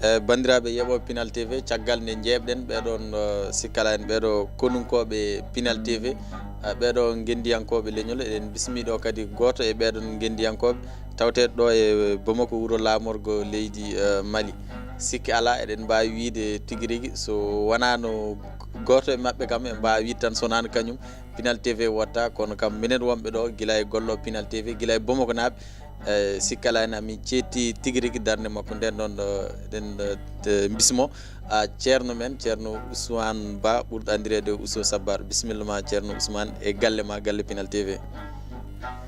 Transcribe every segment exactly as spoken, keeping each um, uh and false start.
E banndiraaɓe yeɓooɓe Pinal T V, caggal nde njeeɓɗen ɓeeɗoon, eh, sikkala en ɓeeɗo konunkooɓe Pinal T V, eh, ɓeeɗo ngenndiyankooɓe leñol, eɗen bismii ɗo kadi gooto e ɓeeɗoon ngenndiyankooɓe tawteeɗo ɗo e Bamako, wuro laamorgo leydi, eh, Mali. Sikke alaa, eɗen mbaawi wiyde tigi rigi, so wonaano gooto e maɓɓe kam, en mbaawi wiyde tan so wonaano kañum, Pinal T V watta, kono kam minen wonɓe ɗo, gila e gollooɓe Pinal T V, gila e Bamaknaaɓe, eh, sikkala en, amin ceetti tigi rigi darnde makko nden ɗon ɗo, ɗen ɗo, te-, bismo, a, ceerno men, ceerno Ousmane Ba, ɓurɗo anndireede Ousso Sabbar. Bisimilla ma, ceerno Ousmane, e galle ma, galle Pinal T V.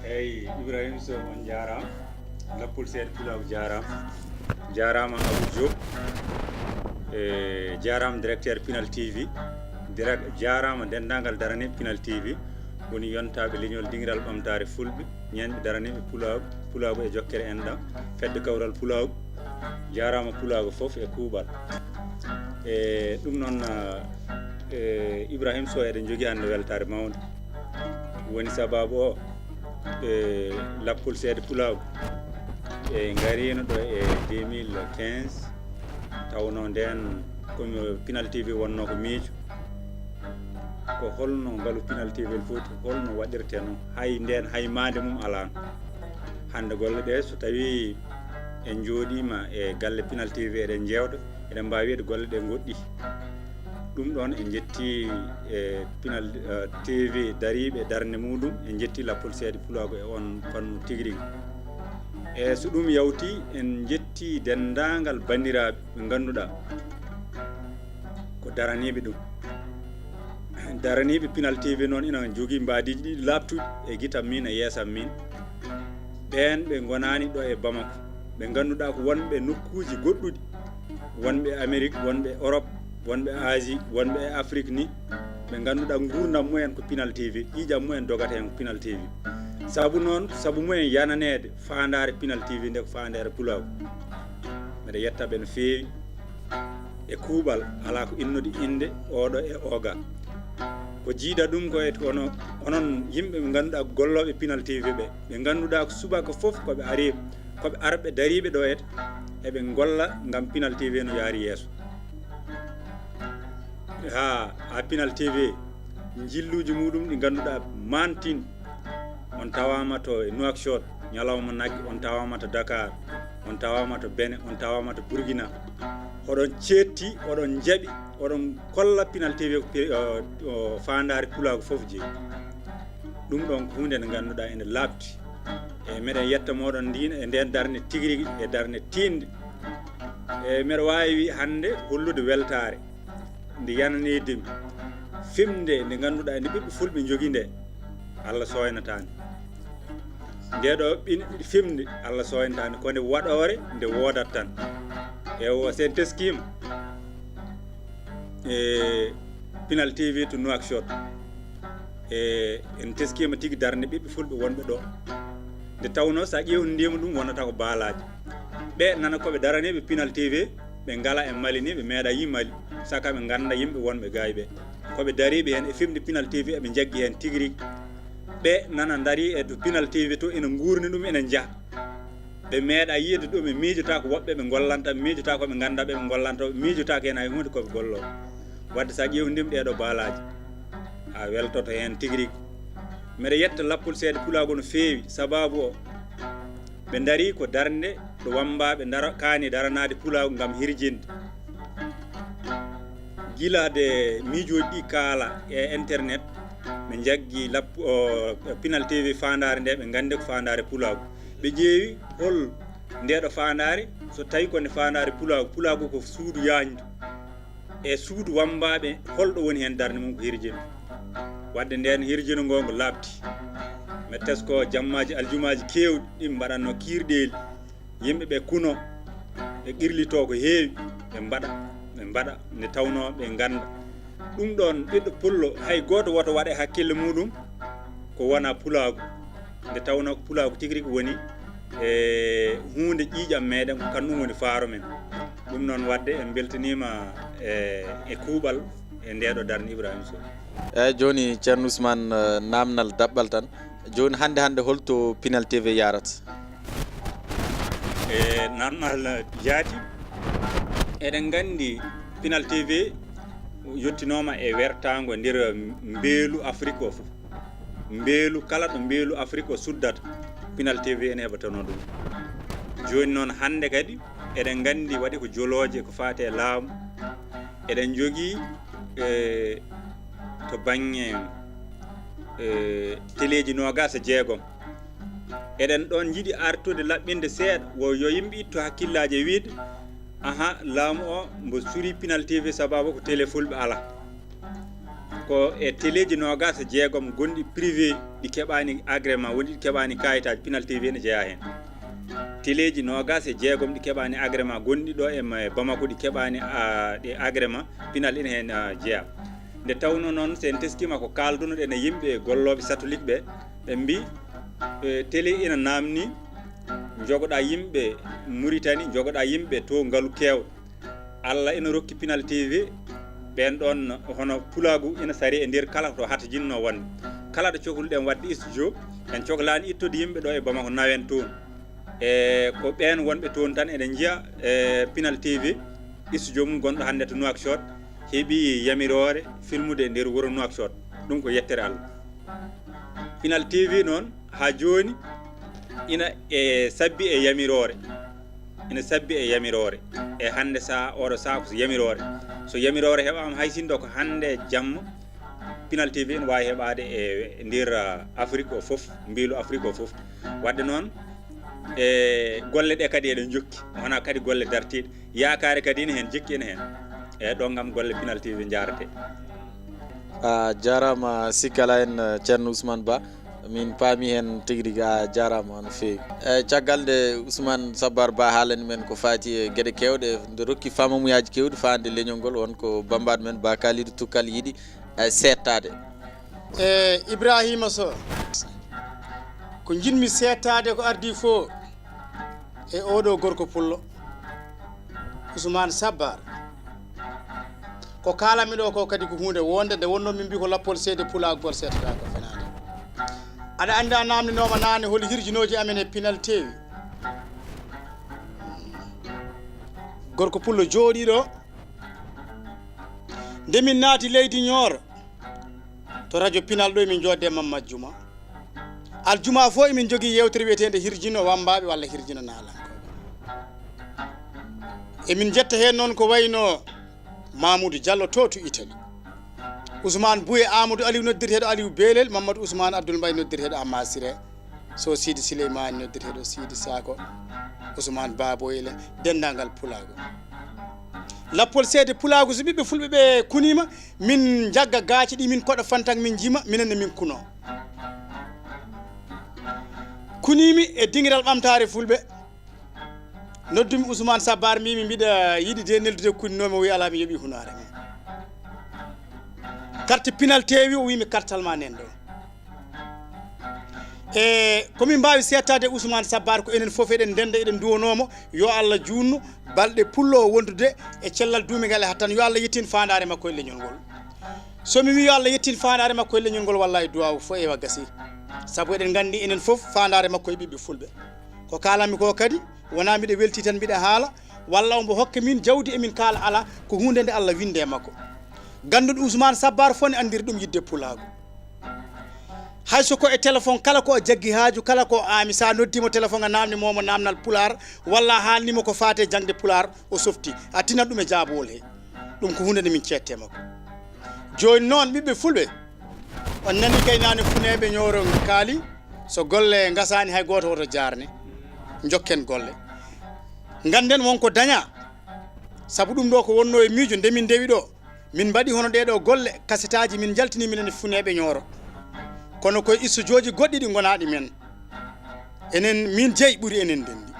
Eeyi, Ibrahima Sow, on njaaraama. Lappol seeɗa pulaagu jaaraama. Jaaraama Abou Diop. E jaaraama directeur Pinal T V. Direct, jaaraama denndaangal daraniiɓe Pinal T V. Woni yontaaɓe leñol dingiral ɓamtaare fulɓe, ñeeñɓe daraniiɓe pulaagu, pulaagu e jokkere enɗam, fedde kawral pulaagu. Jaaraama pulaagu fof e kuuɓal. E ɗum noon, e Ibrahima Sow, eɗen njogii hannde weltaare mawnde. Woni sabaabu o, e lappol seeɗa pulaagu, e ngariino ɗo e deux mille quinze, tawnoo ndeen ko Pinal T V wonnoo ko miijo. Ko holno ngalu Pinal T V foti, holno waɗirteno? Hay ndeen, hay maande mum alaano. Hannde golle ɗe, so tawii en njooɗiima e galle Pinal T V, eɗen njeewta, eɗen mbaawi wiyeede golle ɗe ngoɗɗi. Ɗum ɗoon en njetti e Pinal, eh, T V dariiɓe darnde muɗum, en njetti lappol seeɗa pulaagu e on fannu tigi rigi. E so ɗum yawti, en njetti denndaangal banndiraaɓe ɓe ngannduɗaa ko daraniiɓe ɗum. Daraniiɓe Pinal T V noon ina njogii mbaadiiji ɗiɗi laaɓtuɗi e gitam min e yeesam min. Ɓeen ɓe ngonaani ɗo e Bamako, ɓe ngannduɗaa ko wonɓe nokkuuji goɗɗuɗi, wonɓe Amérique, wonɓe Europe, wonɓe Asie, wonɓe e Afrique ni, ɓe ngannduɗaa nguurndam mumen ko Pinal T V, ƴiiƴam mumen dogata heen ko Pinal T V. Sabu noon, sabu mumen yananeede faandaare Pinal T V nde ko faandaare pulaagu. Mbeɗa yetta ɓe no feewi. E kuuɓal, alaa ko innodi innde ooɗo e ooga. Ko jiida ɗum ko e kono onon yimɓe ɓe ngannduɗaa gollooɓe Pinal T V ɓe, ɓe ngannduɗaa ko subaka fof ko ɓe ari, ko ɓe arɓe dariiɓe ɗo et, eɓe ngolla ngam Pinal T V no yaari yeeso. Haa, haa Pinal T V njilluuji muɗum ɗi ngannduɗaa mantin, on tawaama to e Nouakchott, ñalawma nagge, on tawaama to Dakar, on tawaama to Benin, on tawaama to Burkina. Oɗon ceetti, oɗon njaɓi, oɗon kolla Pinal T V ko pi-, o, o faandaare pulaagu fof jeyi. Ɗum ɗoon ko huunde nde ngannduɗaa ene laaɓti. E meɗen yetta mooɗon ndiin e ndeen darnde tigi rigi, e darnde tiiɗnde. E meɗa waawi hannde hollude weltaare nde yananiiɗen mi. Fimde nde ngannduɗaa nde ɓiɓɓe fulɓe njogii nde, Allah sooynataani. Nde ɗo ɓin-, fimde, Allah sooynataani, ko nde waɗoore nde woodat tan. Ewo, so en teskiima e Pinal T V to Nouakchott, e en teskiima tigi darnde ɓiɓɓe fulɓe wonɓe ɗo. Nde tawnoo, so a ƴeewndiima ɗum, wonata ko baalaaje. Ɓe nana ko ɓe daraniiɓe Pinal T V, ɓe ngala e Mali ni, ɓe meeɗa yi Mali, saka ɓe ngannda yimɓe wonɓe gaay ɓe. Ko ɓe dariiɓe heen e fimde Pinal T V, eɓe njaggi heen tigi rigi. Ɓe nana ndarii e to Pinal T V to, ina nguurni ɗum, ina njaha. Ɓe meeɗa yiide ɗum, ɓe miijotaako woɓɓe ɓe ngollanta, ɓe miijotaako ɓe ngannda ɓe, ɓe ngollanta, ɓe miijotaako heen hay huunde ko ɓe golloo. Wadde so a ƴeewndiima ɗee ɗoo baalaaje, a weltoto heen tigi rigi. Mbeɗa yetta lappol seeɗa pulaagu no feewi, sabaabu o, ɓe ndarii ko darnde ɗo wammbaaɓe ndara-, kaani daranaade pulaagu ngam hirjinde. Gila de miijooji ɗi kaala e internet, ɓe njaggi lappu-, o, Pinal T V faandaare nde, ɓe nganndi ko faandaare pulaagu. Ɓe ƴeewi hol ndeeɗo faandaare, so tawi ko nde faandaare pulaagu, pulaagu ko suudu yaajndu. E suudu wammbaaɓe, holɗo woni heen darnde mum ko hirjino. Wadde ndeen hirjino ngo ngo laaɓti. Mi tesko jammaaji aljumaaji keewɗi, ɗi mbaɗatno kiirɗeeli. Yimɓe ɓe kuno, ɓe qirlito ko heewi, ɓe mbaɗa, ɓe mbaɗa, nde tawnoo ɓe ngannda. Ɗum ɗoon, ɓiɗɗo pullo, hay gooto woto waɗe hakkille muɗum ko wona pulaagu. Nde tawnoo ko pulaagu tigi rigi woni e huunde ƴiiƴam meɗen, ko kanum woni faaro men. Ɗum noon, wadde en mbeltaniima e, e kuuɓal e ndeeɗo darnde Ibrahima Sow. Eeyi, jooni, Ceerno Ousmane, eh, naamnal daɓɓal tan. Jooni, hannde, hannde, holto Pinal T V yaarata? E naamnal jaati, Eɗen nganndi Pinal T V yottinooma e wertaango nder mbeelu Afrik o fof. Mbeelu kala ɗo mbeelu Afrik o suddata, Pinal T V ene heɓatanoo ɗum. Jooni noon hannde kadi eɗen nganndi waɗi ko jolooje ko faati e laamu. Eɗen njogii e to baŋŋe e teleeji noogaas e jeegom. Eɗen ɗoon njiɗi artude laɓɓinde seeɗa, wo yo yimɓe ittu hakkillaaji e wiyde, aha, laamu o mbo suri Pinal T V sababu ko télé fulɓe alaa. Ko e teleeji noogaas e jeegom gonɗi privé ɗi keɓaani agrément, woni ɗi keɓaani kayitaaji, Pinal T V ene jeyaa heen. Teleeji noogaas e jeegom ɗi keɓaani agrément gonɗi ɗo e ma-, e Bamako ɗi keɓaani, a, ɗe agrément, Pinal ene heen, a, jeyaa. Nde tawnoo noon, so en teskiima ko kaalduno-ɗen e yimɓe gollooɓe satelit ɓe, ɓe mbii, e, télé ina naamnii, njogoɗaa yimɓe Muritani, njogoɗaa yimɓe to ngalu keewɗo. Allah ina rokki Pinal T V, ɓeen ɗoon hono pulaagu ina sari e nder kala to hata jinnoo wonde. Kala ɗo cokluɗen waɗde studio, en coklaani ittude yimɓe ɗo e Bamako nawen toon. E ko ɓeen wonɓe toon tan eɗen njiya e Pinal T V, studio mum gonɗo hannde to Nouakchott, heɓi yamiroore filmude e nder wuro Nouakchott. Ɗum ko yettere Allah. Pinal T V noon, haa jooni, ina e sabbi e yamiroore. Ina sabbi e yamiroore. E hannde saha, oɗo saha ko yamiroore. So yamiroore heɓaama, hay sinno ko hannde jamma, Pinal T V ina waawi heɓaade e nder, ah, Afrik o fof, mbeelu Afrik o fof. Waɗde noon, e golle ɗe kadi eɗen njokki, wonaa kadi golle dartiiɗe. Yaakaare kadi ina heen, jikki ina heen. E ɗo ngam golle Pinal T V njaarete. A jaaraama, sikka alaa heen, Ceerno Ousmane Ba. Min paami heen tigi rigi, a jaaraama no feewi. E caggal nde Ousmane Sabbar Ba haalani men ko faati e geɗe keewɗe, nde rokki faamamuyaaji keewɗi faande leñol ngol, won ko bammbaaɗo men Ba Kalidou Tukkal yiɗi, e, seettaade. E Ibrahima Sow, ko njiɗmi seettaade ko ardii fof e oɗo gorko pullo, Ousmane Sabbar. Ko kaalanmi ɗo ko kadi ko huunde wonde, nde wonnoo min mbii ko lappol seede pulaagu gol seettata ko fenaande. Aɗa anndi a naamninooma naane hol hirjinooji amen e Pinal T V. Gorko pullo jooɗiiɗo, nde min naati leydi Ñooro, to rajo Pinal ɗo emin njoodde Mamma Juma. Aljuma fof emin njogii yeewtere wiyeteende Hirjino Wammbaaɓe walla Hirjino Naalankooɓe. Emin njetta heen noon ko wayno Mamoudou Diallo to, to Italie. Ousmane Bouye, Amadou Aliou noddirteeɗo Aliou Belel, Mamadou Ousmane Abdoul Mbaye noddirteeɗo Amma Siré, Sow Sidi Souleymane noddirteeɗo Sidi Sako, Ousmane Baboyel, denndaangal pulaagu. Lappol seede pulaagu, so ɓiɓɓe fulɓe ɓe kuniima, min njagga gaaci ɗi, min koɗa fantan, min njima, minen ne min kuno. Kuniimi e dingiral ɓamtaare fulɓe, noddumi Ousmane Sabbar, mbimi mbiɗa yiɗi de neldude kuninoomi, o wi alaa, mi yoɓi hunaare mum. Carte Pinal T V, o wimi kartal ma nen ɗo. E ko min mbaawi seettaade Ousmane Sabbar, ko enen fof eɗen ndenda, eɗen nduwonoo mo, yo Allah juutnu balɗe pullo o wondude e cellal duumingal e hattan, yo Allah yettin faandaare makko e leñol ngol. So mi wii yo Allah yettin faandaare makko e leñol ngol, wallahi duwaawu fof ewa gasi. Sabu eɗen nganndi enen fof faandaare makko e ɓiɓɓe fulɓe. Ko kaalanmi ko kadi, wonaa mbiɗa weltii tan mbiɗa haala, walla omo hokka min jawdi emin kaala alaa, ko huunde nde Allah winndi e makko. Gannduɗo Ousmane Sabbar fof ne anndiri ɗum yiɗde pulaagu. Hay so ko e téléphone, kala ko o jaggi haaju, kala ko o aami, so a noddii mo téléphone, a naamni mo mo naamnal pulaar, walla a haalni mo ko faati e jaŋde pulaar, o softi, a tinat ɗum e jaabowol he. Ɗum ko huunde nde min ceette makko. Jooni noon, ɓiɓɓe fulɓe, on nani gaynaane funeeɓe Ñooro kaali, so golle ngasaani hay gooto woto jaarne, njokken golle. Ngannden won ko dañaa, sabu ɗum ɗo ko wonnoo e miijo nde min ndewi ɗo. Min mbaɗi hono ɗee ɗoo golle, kasetaaji min njaltini minen e funeeɓe Ñooro. Kono koye istujooji goɗɗi ɗi ngonaaɗi men. Enen, min jeyi ɓuri enen ndenndi.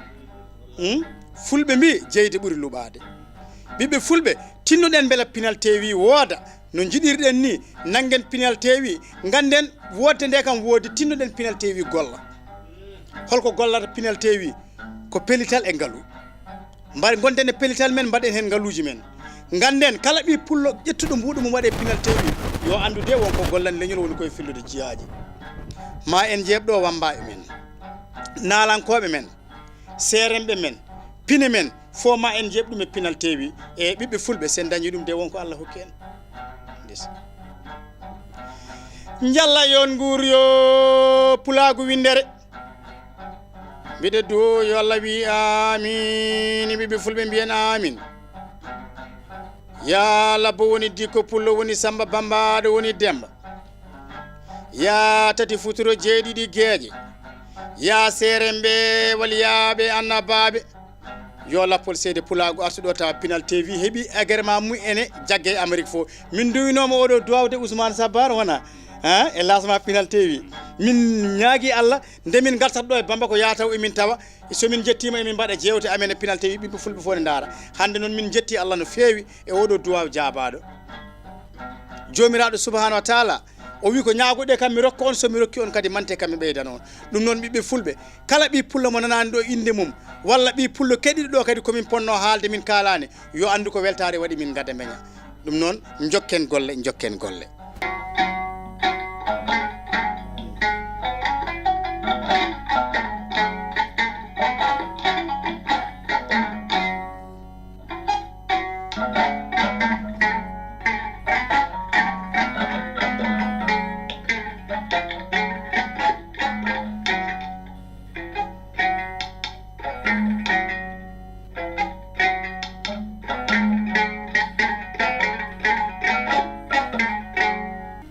Hmm? Fulɓe mbii, jeyde ɓuri luɓaade. Ɓiɓɓe fulɓe, tinnoɗen mbela Pinal T V wooda, no njiɗirɗen ni, nanngen Pinal T V, ngannden woodde nde kam woodi, tinnoɗen Pinal T V golla. Holko gollata Pinal T V? Ko pellital e ngalu. Mbaɗ-, ngonɗen e pellital men, mbaɗen heen ngaluuji men. Ngannden, kala ɓii pullo ƴettuɗo mbuuɗu mum waɗe Pinal T V, yo anndu de won ko gollan leñol, woni koye fillude jiyaaji. Ma en njeeɓ ɗo wammbaaɓe men, naalankooɓe men, seeremɓe men, pine men, Fof ma en njeeɓ ɗum e Pinal T V. E ɓiɓɓe fulɓe, sen dañi ɗum de, won ko Allah hokki en. Ndis. Njalla yon nguur yo pulaagu winndere. Mbiɗa duwo yo Allah wi amin, ɓiɓɓe fulɓe mbiyen amin. Ya labbo woni dikko, pullo woni samba, bambaɗo woni demba. Ya tati futuro, jeeɗiɗi geeƴe. Ya seeremɓe waliyaaɓe annabaaɓe. Yo lappol seede pulaagu artu ɗo tawa Pinal T V heɓi agrément mum ene jagge e Amérique fof. Min duwinooma oɗo duwawde Ousmane Sabbar wona, hein, e lancement Pinal T V. Min ñaagi Allah nde min ngartata ɗo e Bamba ko yataw emin tawa. So min njettiima emin mbaɗa jeewte amen e Pinal T V, ɓiɓɓe fulɓe fof ne ndaara. Hannde noon min njetti Allah no feewi e oɗo duwaw jaabaɗo. Joomiraaɗo subhanahu wa taala o wi ko ñaagoɗe kam mi rokka on, so mi rokki on kadi mante kam mi ɓeydana on. Ɗum noon ɓiɓɓe fulɓe, kala ɓi pullo mo nanaani ɗo innde mum, walla ɓi pullo keɗiɗo ɗo kadi komin ponno haalde min kaalaani, yo anndu ko weltaare waɗi min ngada mbeña. Ɗum noon njokken golle, njokken golle.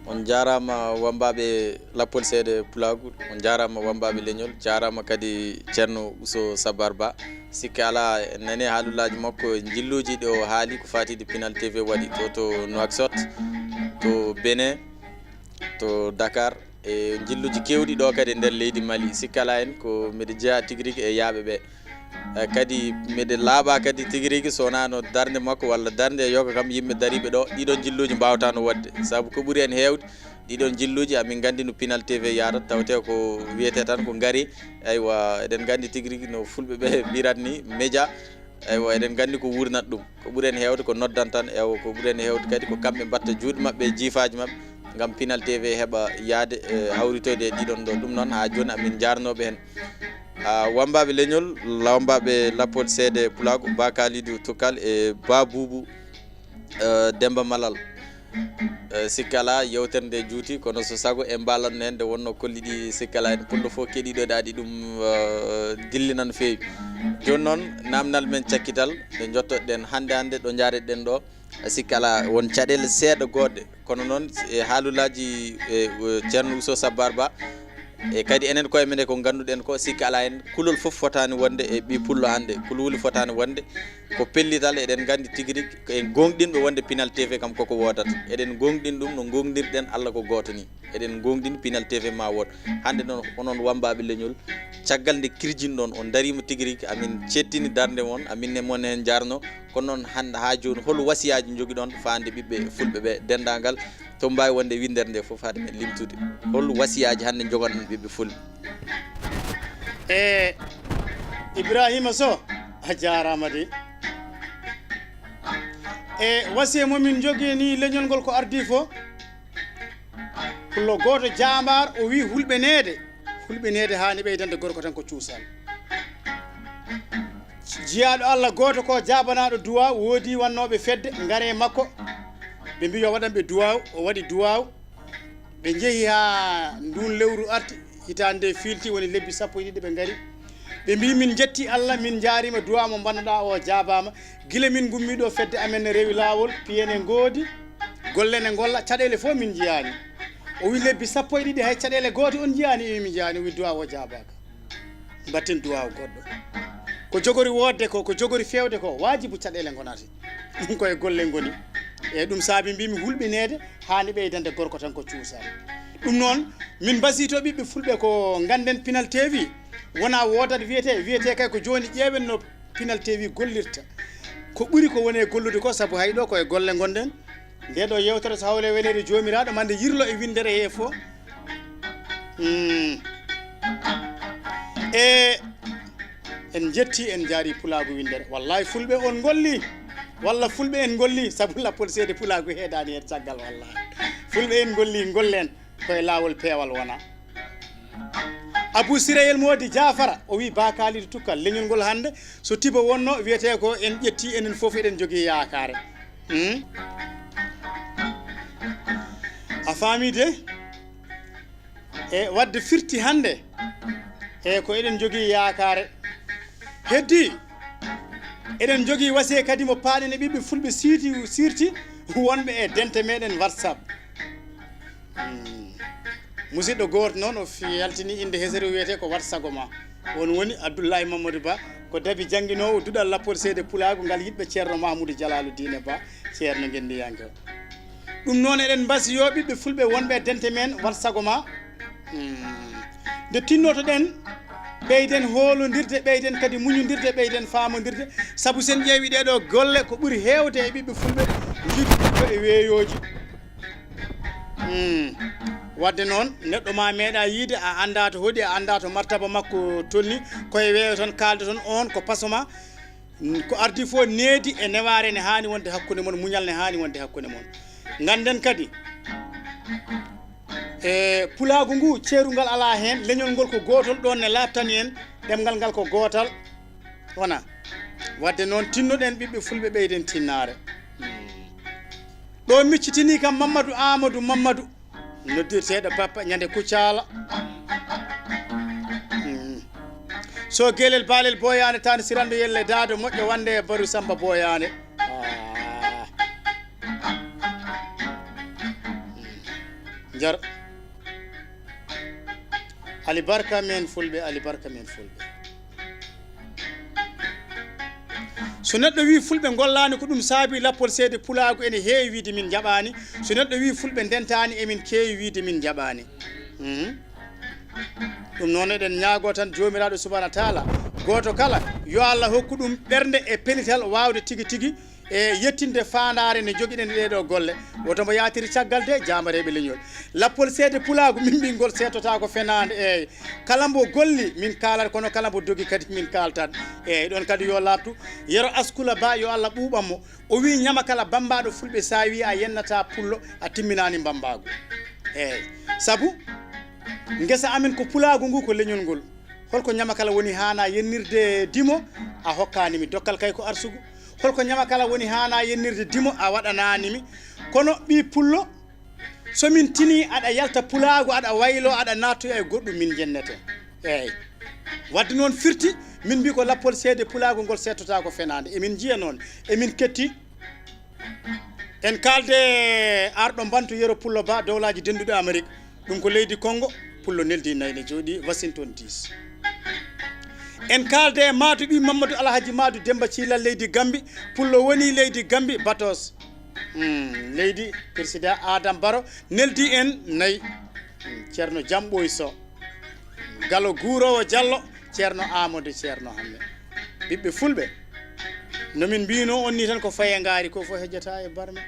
On njaaraama wammbaaɓe lappol seede pulaagu, on njaaraama wammbaaɓe leñol, njaaraama kadi Ceerno Uso Sabar Ba. Sikke alaa, en nanii haalulaaji makko, njilluuji ɗi o haali ko faatiiɗi Pinal T V waɗi to, to Nouakchott, to Benin, to Dakar, e njilluuji keewɗi ɗo kadi e nder leydi Mali. Sikke alaa en ko mbiɗa jeyaa tigi rigi e yaaɓe ɓe. Eh, kadi mbiɗa laaɓa kadi tigi rigi so wonaa no darnde makko walla darnde e yoga kam yimɓe dariiɓe ɗo, ɗiɗon njilluuji mbaawataano waɗde. Sabu ko ɓuri en heewde, ɗiɗon njilluuji, amin nganndi no Pinal T V yaarata, tawte ko wiyetee tan ko ngari. Aywa, eɗen nganndi tigi rigi no fulɓe ɓe mbirat ni, média. Aywa, eɗen nganndi ko wuurnat ɗum. Ko ɓuri en heewde ko noddan tan, ewa, ko ɓuri en heewde kadi ko kamɓe mbatta juuɗe maɓɓe e jiifaaji maɓɓe, ngam Pinal T V heɓa yahde, e, hawritoyde e ɗiɗon ɗo. Ɗum noon, haa jooni amin njaarnooɓe heen. Ah, wammbaaɓe leñol, wammbaaɓe lappol seede pulaagu, Ba Kalidou Tukkal e Ba Buubu, eh, Demba Malal. Eh, sikke alaa, yewtere nde juuti, kono so sago en mbaalanno heen nde wonnoo kolli ɗi, sikke alaa en pullo fof keɗiiɗo ɗaɗi ɗum, eh, dillinan feewi. Jooni noon, naamnal men cakkital, nde njottoɗen hannde hannde, ɗo njaareten ɗo, sikke alaa won caɗeele seeɗa goɗɗe, kono noon e haalulaaji, e, o, Ceerno Uso Sabbar Ba, e kadi enen koye men e ko ngannduɗen ko, sikke alaa en kulol fof fotaani wonde e ɓii pullo hannde, kulhuli fotaani wonde. Ko pellital, eɗen nganndi tigi rigi, ko en gooŋɗinɓe wonde Pinal T V kam koko woodata. Eɗen gooŋɗini ɗum no gooŋɗirɗen Allah ko gooto ni. Eɗen gooŋɗini Pinal T V ma wood. Hannde noon, onon wammbaaɓe leñol, caggal nde kirjinɗon, on ndariima tigi rigi, amin ceettini darnde mon, amin ne mon heen njaarno. Kono noon, hannde haa jooni, hol wasiyaaji njogiɗon faande ɓiɓɓe fulɓe ɓe, denndaangal to mbaawi wonde winndere nde fof, hade men limtude? Hol wasiyaaji hannde njoganɗon ɓiɓɓe fulɓe? E Ibrahima Sow, a jaaraama de. E wasiya mo min njogii ni leñol ngol ko ardii fof, pullo gooto jaambaar o wii hulɓineede, hulɓineede haani ɓeydande gorko tan ko cuusal. Jiyaaɗo Allah gooto ko jaabanaaɗo duwaaw, woodi wannooɓe fedde ngare makko, ɓe mbi yo waɗan ɓe duwaaw, o waɗi duwaaw. Ɓe njehi haa nduun lewru arti, hitaande nde fiilti, woni lebbi sappo e ɗiɗi ɓe ngari. Ɓe mbi min njetti Allah, min njaarima duwaaw mo mbannoɗaa o jaabaama. Gila min ngummi ɗo, fedde amen ne rewi laawol, piye ne ngoodi, golle ne ngolla, caɗeele fof min njiyaani. O wi lebbi sappo e ɗiɗi hay caɗeele goote on njiyaani? Imi njiyaani. O wi duwaaw o jaabaaka. Mbatten duwaaw goɗɗo. Ko jogori woodde ko, ko jogori feewde ko, waajibu caɗeele ngonata. Ɗum koye golle ngoni. E ɗum saabi mbimi hulɓineede haani ɓeydande gorko tan ko cuusal. Ɗum noon, min mbasiyto ɓiɓɓe fulɓe ko ngannden Pinal T V. Wona woodat wiyete, wiyete kay ko jooni ƴeewen no Pinal T V gollirta. Ko ɓuri ko woni e gollude ko, sabu hay ɗo ko e golle ngonɗen. Nde ɗo yewtere so hawle weleede Joomiraaɗo, mande yirlo e winndere hee fof. Hmm. E en njetti, en njaari pulaagu winndere. Wallahi fulɓe on ngolli. Walla fulɓe en ngolli, sabu lappol seede pulaagu heedaani heen caggal wallahi. Fulɓe en ngolli, ngollen koye laawol peewal wona. Abou Sirayel Modi Jafara, o wi Ba Kalidou Tukkal, leñol ngol hannde, so tibo wonno, wiyetee ko en ƴetti, enen fof eɗen jogii yaakaare. Hmm? A faami de? E wadde firti hannde, e ko eɗen jogii yaakaare. Heddi, eɗen jogii wasiya kadi mo paaɗen e ɓiɓɓe fulɓe siiti, sirti wonɓe e dente meɗen WhatsApp. Hmm. Musidɗo gooto noon o fi-, yaltini innde hesere, o wiyetee ko Wat Sago Ma. On woni Abdoulaye Mamadou Ba, ko dabi jannginoowo duɗal lappol seede pulaagu ngal, yiɗɓe Ceerno Mahmoudou Jalaalu Diine Ba, Ceerno ngenndiyanke o. Ɗum noon eɗen mbasi yo ɓiɓɓe fulɓe wonɓe e dente men Wat Sago Ma. Hmm. Nde tinnotoɗen, ɓeyden hoolondirde, ɓeyden kadi muñondirde, ɓeyden faamondirde, sabu sen ƴeewi ɗee ɗoo golle ko ɓuri heewde e ɓiɓɓe fulɓe njiiduɗo e weeyooji. Hmm. Wadde noon, neɗɗo ma meeɗa yiide, a anndaa to hoɗi, a anndaa to martaba makko tolni, ko e weeyo tan kaaldoton, on ko paso ma. Ko ardi fof needi e newaare ne haani wonde hakkunde mon, muñal ne haani wonde hakkunde mon. Ngannden kadi, e pulaagu ngu, ceerungal alaa heen, leñol ngol ko gootol, ɗoon ne laaɓtani en, ɗemngal ngal ko gootal. Wona. Wadde noon, tinnoɗen ɓiɓɓe fulɓe, ɓeyden tinnaare. Ɗo miccitini kam Mamadou Amadou Mamadou, noddirteeɗo Bappa Ñande Kuccaala. Mm. So gelel baalel boyaande tan, siranndo yelle daado moƴƴo wonde e baru Samba boyaande. Ah. Njar. Alibarka men fulɓe, alibarka men fulɓe. So neɗɗo wi fulɓe ngollaani, ko ɗum saabi lappol seede pulaagu ene heewi wiide min njaɓaani. So neɗɗo wi fulɓe ndentaani, emin keewi wiide min njaɓaani. Mhm. Ɗum noon eɗen ñaagoo tan Joomiraaɗo Subhaanahu wa Taala, gooto kala, yo Allah hokku ɗum ɓernde e pelital waawde tigi tigi e yettinde faandaare nde njogiɗen ɗee ɗoo golle. Woto mbo yaatir caggal de, jaambareeɓe leñol. Lappol seede pulaagu, min mbii ngol seetotaako fenaande, eey. Kala mbo golli, min kaalat, kono kala mbo dogi kadi, min kaaltat. Eey, ɗoon kadi yo laaɓtu. Yero Askula Ba, yo Allah ɓuuɓan mo. O wii, ñamakala bammbaaɗo fulɓe, so a wii a yennataa pullo, a timminaani mbammbaagu. Eey, sabu ngesa amen ko pulaagu ngu, ko leñol ngol. Holko ñamakala woni haana yennirde dimo, a hokkaani mi. Dokkal kay ko arsugu. Holko ñamakala woni haana yennirde dimo, a waɗanaani mi. Kono ɓii pullo, so min tinii aɗa yalta pulaagu, aɗa waylo, aɗa naattoya e goɗɗum, min njennete. Eey. Wadde noon firti, min mbii ko lappol seede pulaagu ngol seettotaako fenaande. Emin njiya noon, emin ketti. En kaalde arɗo mbantu Yero Pullo Ba, Dowlaaji Dennduɗi Amerik. Ɗum ko leydi Konngo. Pullo neldi nayi ne jooɗii Washington D C. En kaalde e Maadu ɓii Mammadu Alhaji Maadu Demmba Ciilal leydi Gambi. Pullo woni leydi Gambi, Batos. Hmm, leydi Président Adam Baro neldi en nayi. Hmm, Ceerno Jamɓoy Soh. Galo guuroowo Jallo, Ceerno Amadou, Ceerno Hamme. Ɓiɓɓe fulɓe, no min mbiyno on ni tan, ko faye ngaari, ko fof hejjata e barme.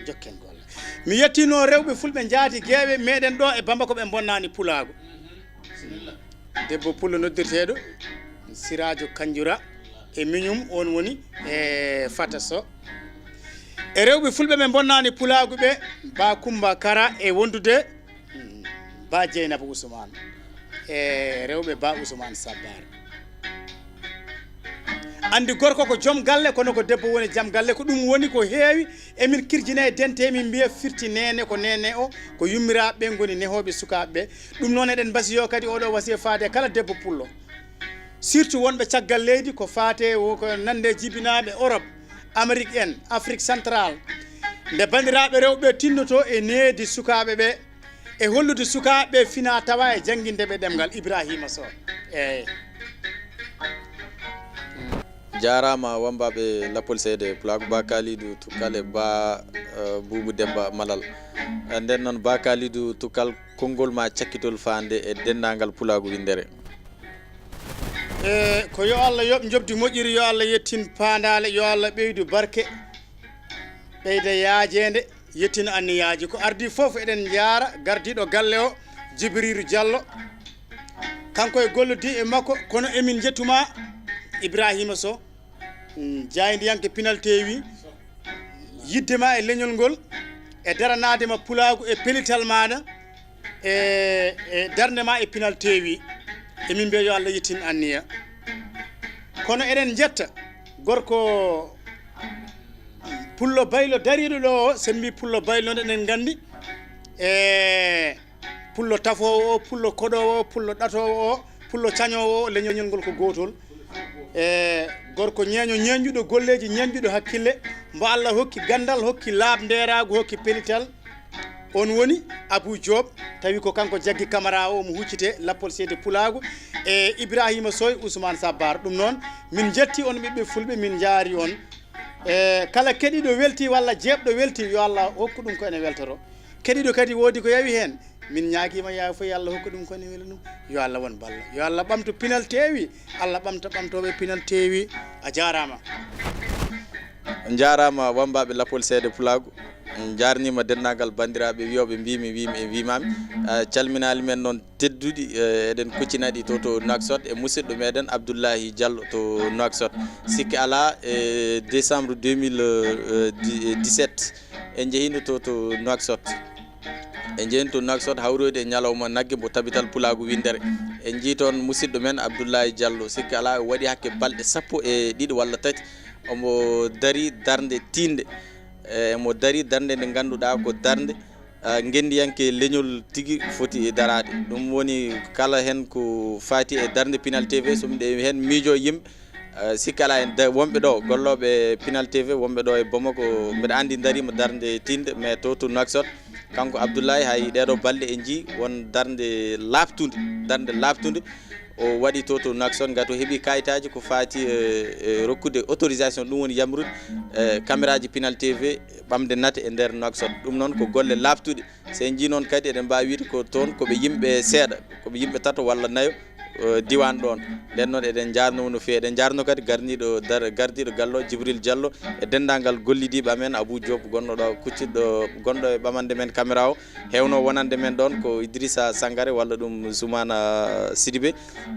Jokken golle. Mi yettino rewɓe fulɓe njaati geeɓe meɗen ɗo e Bamba, ko ɓe bonnaani pulaagu. Debbo pullo noddirteeɗo Siraajo Kanjura e miñum, on woni e Fata Soh. E rewɓe fulɓe ɓe bonnaani pulaagu ɓe, Ba Kumba Kara e wondude Hmm. Ba Jeynaba Usmaan e rewɓe Ba Usmaan Sabbaar. Anndi gorko ko joom galle, kono ko debbo woni jam galle. Ko ɗum woni ko heewi. Emin kirjina e dente, emin mbiya firti neene ko neene o, ko yummiraaɓe ɓe ngoni nehooɓe sukaaɓe ɓe. Ɗum noon eɗen mbasiyo kadi oɗo wasiya faade kala debbo pullo. Surtout wonɓe caggal leydi, ko faate wo-, ko nande jibinaaɓe Europe, Amérique en, Afrique Central. Nde banndiraaɓe rewɓe tinnoto e needi sukaaɓe ɓe, e hollude sukaaɓe fina tawa e jannginde ɓe ɗemngal Ibrahima Sow. Eey. Jaaraama wambaaɓe lappol seede pulaagu, Ba Kalidou Tukkal e Ba, eh, Buubu Demba Malal. Eh, nden noon, Ba Kalidou Tukkal, konngol ma cakkitol faande e denndaangal pulaagu winndere. E ko yo Allah yoɓ njoɓdi moƴƴiri, yo Allah yettin paandaale, yo Allah ɓeydu barke, ɓeyda yaajeende, yettin anniyaaji. Ko ardii fof eɗen njaara gardiiɗo galle o, Jibriiru Jallo. Kanko e gollude e makko, kono emin njettuma Ibrahima Sow, mm, jaayndiyanke Pinal T V, yidde ma e leñol ngol, e daranaade ma pulaagu e pelital maaɗa, e, e darnde ma e Pinal T V. Emin mbiya yo Allah yettin anniya. Kono eɗen njetta gorko Pullo Baylo dariiɗo ɗo o, sen mbi Pullo Baylo noon eɗen nganndi e Pullo tafoowo o, Pullo koɗoowo o, Pullo ɗatoowo o, Pullo cañoowo o, leñol ngol ko gootol. E gorko ñeeño ñeeñjuɗo golleeji, ñeeñjuɗo hakkille, mbo Allah hokki ganndal, hokki laaɓndeeraagu, hokki pelital. On woni Abou Diop, tawi ko kanko jaggi kamara o, omo huccite lappol seede pulaagu, e Ibrahima Soy, Ousmane Sabbar. Ɗum noon, min njetti on ɓiɓɓe fulɓe, min njaari on. E kala keɗiɗo welti walla jeeɓɗo welti, yo Allah hokku ɗum ko ene weltoro. Keɗiɗo kadi woodi ko yawi heen, min ñaagiima yaafo, yo Allah hokku ɗum ko ene weli ɗum. Yo Allah won balla. Yo Allah ɓamtu pinal teewi, Allah ɓamta ɓamtooɓe pinal teewi. A jaaraama. On njaaraama wammbaaɓe lappol seede pulaagu. On njaarniima denndaangal banndiraaɓe wiyooɓe mbiimi, wiimi e wiimaami. Eh, calminaali men noon tedduɗi, eh, eɗen kuccinaɗi to, to Nouakchott e musidɗo meɗen Abdoullahi Diallo to Nouakchott. Sikki alaa, e décembre deux mille dix-sept, en njehiino to, to Nouakchott. En njehiino to Nouakchott hawroyde e ñalawma nagge mbo Tabital Pulaagu Winndere. En njii toon musidɗo men Abdoullahi Diallo, sikki alaa o waɗi hakke balɗe sappo e ɗiɗi walla tati. Omo darii darnde tiiɗnde. E, omo darii darnde nde ngannduɗaa ko darnde, ah, ngenndiyanke leñol tigi foti e daraade. Ɗum woni kala heen ko faati e darnde Pinal T V, so miɗo heen miijo yimɓe, ah, sikki alaa en da-, wonɓe ɗo, gollooɓe Pinal T V, wonɓe ɗo e Bamako, mbeɗa anndi ndariima darnde tiiɗnde, mais to, to Nouakchott, kanko Abdoulaye, hay ɗeeɗo balɗe en njii won darnde laaɓtunde, darnde laaɓtunde. O waɗi to, to Nouakchott, ngati o heɓi kayitaaji ko faati e, e rokkude autorisation, ɗum woni yamrude, e, cameraaji Pinal T V ɓamde nate e nder Nouakchott. Ɗum noon ko golle laaɓtuɗe. So en njii noon kadi, eɗen mbaawi wiyde ko toon ko ɓe yimɓe seeɗa, ko ɓe yimɓe tato walla nayo, e, diiwaan ɗoon. Nden noon eɗen njaarnoo no feewi. Eɗen njaarnoo kadi garniiɗo dar-, gardiiɗo galle o, Jibril Diallo, e denndaangal gollidiiɓe amen, Abou Diop gonɗo ɗo, kuccitɗo, gonɗo e ɓamande men caméra o. Heewno wonande men ɗoon ko Idrissa Sangare walla ɗum Soumana Sidibé.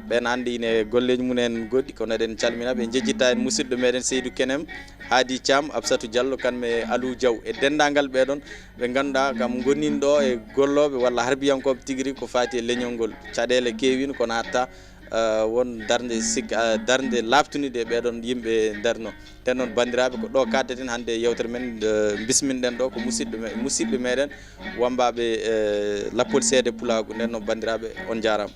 Ɓeen anndi ine golleeji mum en goɗɗi, kono eɗen calmina ɓe. En njejjittaa en musidɗo meɗen Seydou Kenem, Hadi Thiam, Absatou Diallo, kamɓe Aliou Diaw e denndaangal ɓee ɗoon ɓe ngannduɗaa kam ngonnin ɗo e gollooɓe walla harbiyankooɓe tigi rigi ko faati e leñol ngol. Caɗeele keewino kono hatta, ah, won darnde sik-, ah, darnde laaɓtunde e ɓee ɗoon yimɓe ndarno. Nden noon banndiraaɓe, ko ɗo kaddeten hannde e yewtere men, nde bisminɗen ɗo ko musidɗo me-, musidɓe meɗen wammbaaɓe, eh, lappol seede pulaagu. Nden noon banndiraaɓe, on njaaraama.